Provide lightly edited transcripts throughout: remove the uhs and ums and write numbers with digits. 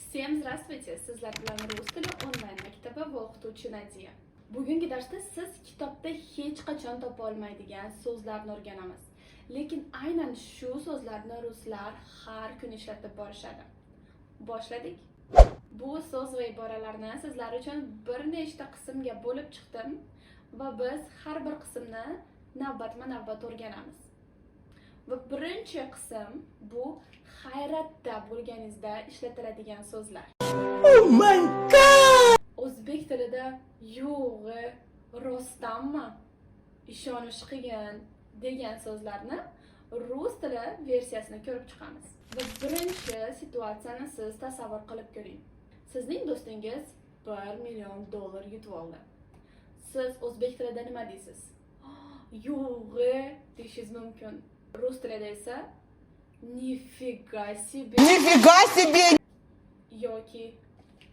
Всем здравствуйте! Sizlar bilan rus tili onlayn maktabi va o'qituvchi Nadiya. Bugungi darsda siz kitobda hech qachon topa olmaydigan so'zlarni o'rganamiz. Lekin aynan shu so'zlarni ruslar har kuni ishlatib borishadi. Boshladik. Bu so'z va iboralarni sizlar uchun bir nechta qismga bo'lib chiqdim va biz har bir qismni navbatma-navbat o'rganamiz. Va birinchi qism bu hayratda bo'lganingizda ishlatiladigan so'zlar. Oh my God! O'zbek tilida "Yo'g'i", "Rostdanmi", "Ishonish qiyin" degan so'zlarni rus tili versiyasini ko'rib chiqamiz. Va birinchi situatsiyani siz tasavvur qilib ko'ring. Sizning do'stingiz 1 million dollar yutib oldi. Siz o'zbek tilida nima deysiz? "Yo'g'i" deyishingiz mumkin. Rus tilida esa "Нифига себе" Нифига себе! Yoki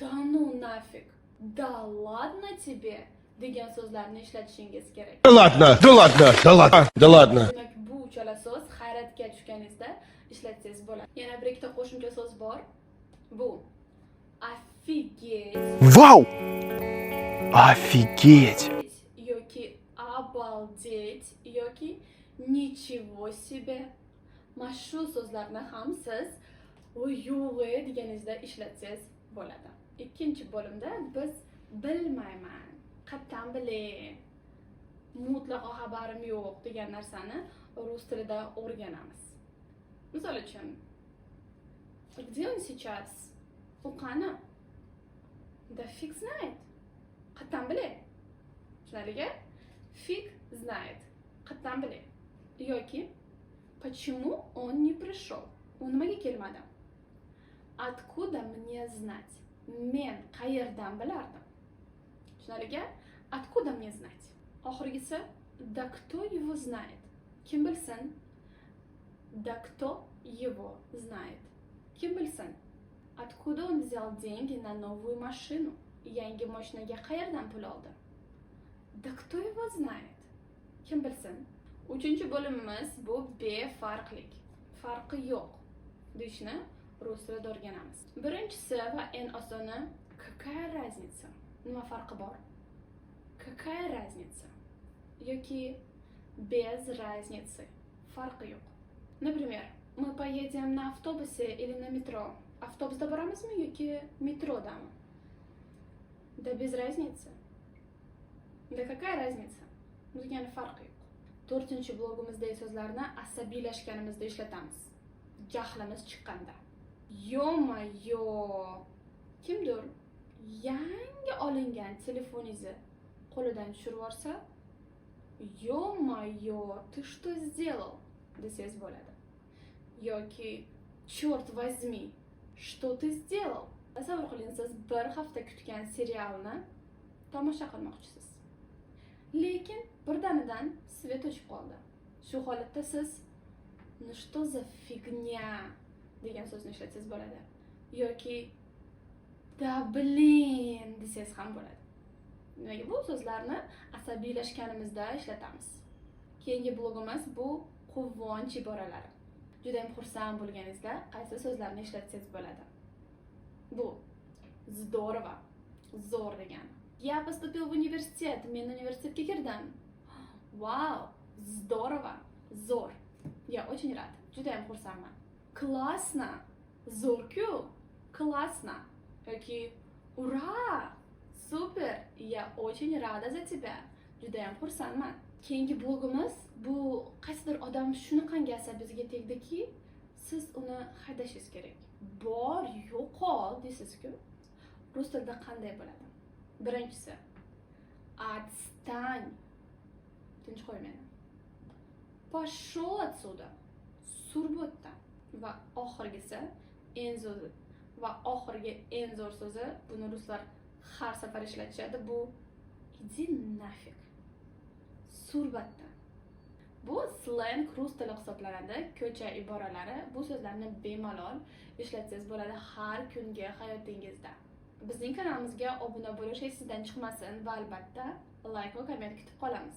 "Да ну нафиг", "Да ладно тебе" degan so'zlarni ishlatishingiz kerak. Да ладно, да ладно, да ладно, да ладно. Demak, bu uchala so'z hayratga tushganingizda ishlatsangiz bo'ladi. Yana bir ikkita qo'shimcha so'z bor. Bu "офигеть" Вау! Офигеть! Yoki "обалдеть" yoki "Ничего себе". Mana shu so'zlarni ham siz "Yo'g'i" deganingizda ishlatsangiz bo'ladi. Ikkinchi bo'limda biz "Bilmayman", "Qayerdan bilay", "Mutlaqo xabarim yo'q" degan narsani rus tilida o'rganamiz. Misol uchun, где он сейчас? U qani? Да фиг знает. Qayerdan bilay? Tushunarlimi? "Фиг знает". Qayerdan bilay? Yoki почему он не пришел? U nimaga kelmadi? Откуда мне знать? Men qayerdan bilardim? Tushunarlimi? Откуда мне знать? Oxirgisi, да кто его знает? Kim bilsin? Да кто его знает? Kim bilsin? Откуда он взял деньги на новую машину? Yangi mashinaga qayerdan pul oldi? Да кто его знает? Kim bilsin? Uchinchi bo'limimiz bu befarqlik. Farqi yo'q deyishni rus tilida o'rganamiz. Birinchisi va eng osoni, какая разница? Nima farqi bor? Какая разница? Yoki без разницы. Farqi yo'q. Например, мы поедем на автобусе или на метро? Avtobusda boramizmi yoki metrodami? Да без разницы. Да какая разница? Bu degani farqi yo'q. To'rtinchi blogimizdagi so'zlarni asabiylashganimizda ishlatamiz. Jahlimiz chiqqanda. Ё-моё! Kimdir yangi olingan telefoningizni qo'lidan tushirib yuborsa, "Ё-моё, ты что сделал?" desangiz bo'ladi. Yoki "Черт возьми, что ты сделал?" Tasavvur qiling, siz bir hafta kutgan serialni tomosha qilmoqchisiz. Lekin birdanidan свет o'chib qoldi. Shu holatda siz "Ну что за фигня" degan so'zni ishlatsangiz bo'ladi. Yoki "Да блин" desangiz ham bo'ladi. Demak, bu so'zlarni asabiylashganimizda ishlatamiz. Keyingi blogimiz bu quvonch iboralari. Juda ham xursand bo'lganingizda qaysi so'zlarni ishlatsangiz bo'ladi? Bu "здорово", zo'r degani. Я поступил в университет. Men universitetga kirdim. Вау, здорово, zo'r. Я очень рад. Juda ham xursandman. Классно, zo'r-ku. Классно. Yoki ура! Супер! Я очень рада за тебя. Judayam xursandman. Keyingi blogimiz bu qaysidir odam shunaqangi asabingizga tegdiki, siz uni haydashingiz kerak. "Bor, yo'qol" deysiz-ku. Rus tilida qanday bo'ladi? Birinchisi, отстань. Tinch qo'y meni. Пошел отсюда. Sur bu yerdan. Va oxirgisi, eng zo'ri va oxirgi eng zo'r so'zi, buni ruslar har safar ishlatishadi, bu "Иди нафиг". Sur bu yerdan. Bu sleng rus tili hisoblanadi, ko'cha iboralari. Bu so'zlarni bemalol ishlatsangiz bo'ladi har kungi hayotingizda. Bizning kanalimizga obuna bo'lish esingizdan chiqmasin va albatta layk va komment kutib qolamiz.